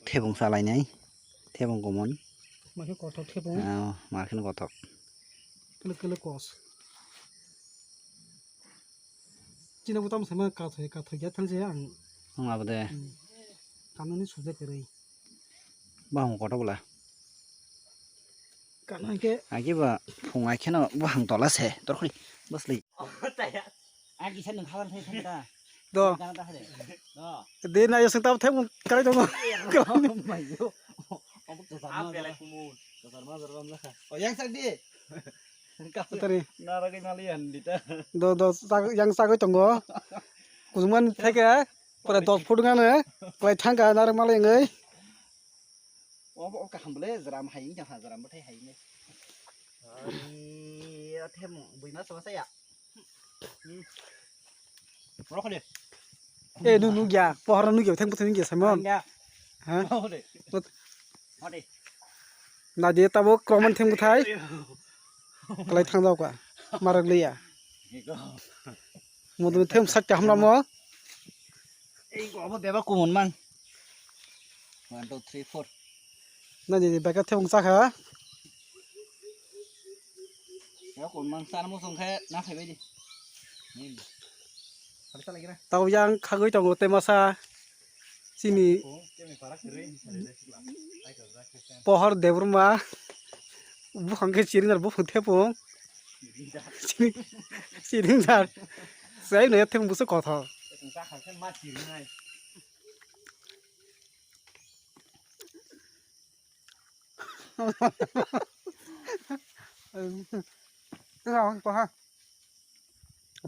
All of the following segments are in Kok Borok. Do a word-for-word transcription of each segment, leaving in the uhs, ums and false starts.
Thebung salainai, thebung komon. Makhe kothok thebung. Ah, makhe kothok. Kele kele kos. Chini butam sama kathoi kathoi ya thang se ang. Ang abode. Hmm. Kamani sujak kwrwi. Bahung kothok bwla. Kana ke. Agi ba phung ai kheno bahung tola se. Torkhri. Bosli. Agi sa nung khabar thai thang ta. Do. Gana ta hare. Do. De na yosung tabo thai mung kai tongo. Mayo. Obo kesar ma. Belai kumun. Kesar ma jor bam lakha. O yang sak di. Tari. Nara kai mali han di ta. Do do sak yang sak tongo. Kujuman theke pura dos foot ngane. Klai thangka nara mali ngai. Obo oka hambole jram hai jang ha jram bathai hai ne. Ai, athe mo, bui ma sawa saya. Hmm. Rokho de. Eh, nu nugya, pohor nugya, thang puthang nugya, Simon. Ya. Ha? Rokho de. Ode. Na de tabo kroman thang puthai. Kalai thang daw ka. Marak liya. Ego. Mo de them sakya hamla mo. Ei go abo beba kumun man. One, two, three, four. Na ni beka thebung chakha. Ya kumun man sana mo songkhe na khaibai di. Hmm. Tau yang khagwi tongo te masa. Chini pohor Debbarma. Buphang khe chiringar buphang thepung. Chiring, chiringar. Sai no thepung buso kothok.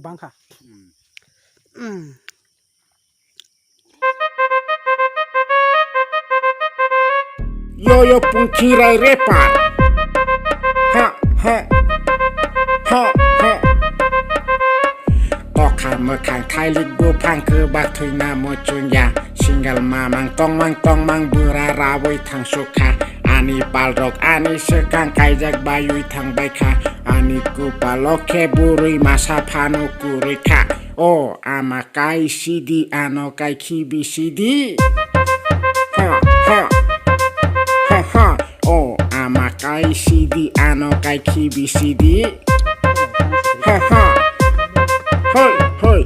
Bangkha. Hmm. Yo yo pungching rai repa. Ha ha. Ha ha. Tokha mwkhang thailik buphang kwbak thwina muchungya. Single mamang tongmang tongmang bwra rawi thangsukha. Ani palrok ani swkang kaijak baywi thangbaikha. Ani kupalo khe bwrwi masa phano kwrwikha. O ama kai sidi ano kai khibi sidi. Ha ha. Ha ha. O ama kai sidi ano kai khibi sidi. Ha ha. Hoi hoi.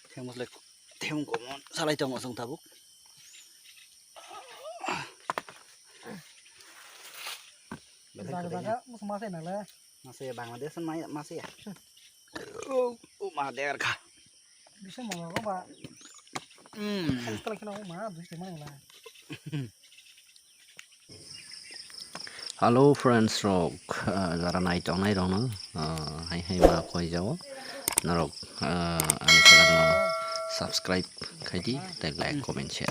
Thengmos le theng komon salai tongo chwng tabuk. Belai Jaga kwbangma. Jaga musu masa nale. Masa ya Bangladesh ma masa ya. Oh, oh, ma der kha. Bisa mau apa, Pak? Hmm. Sekali kena mau mana, bisa mana lah. Hello friends rok, ah, jara nai tongnai rokno, ah, hai hai ma koi jao. Norok, ah, ani channel no subscribe khai di, tei like, comment, share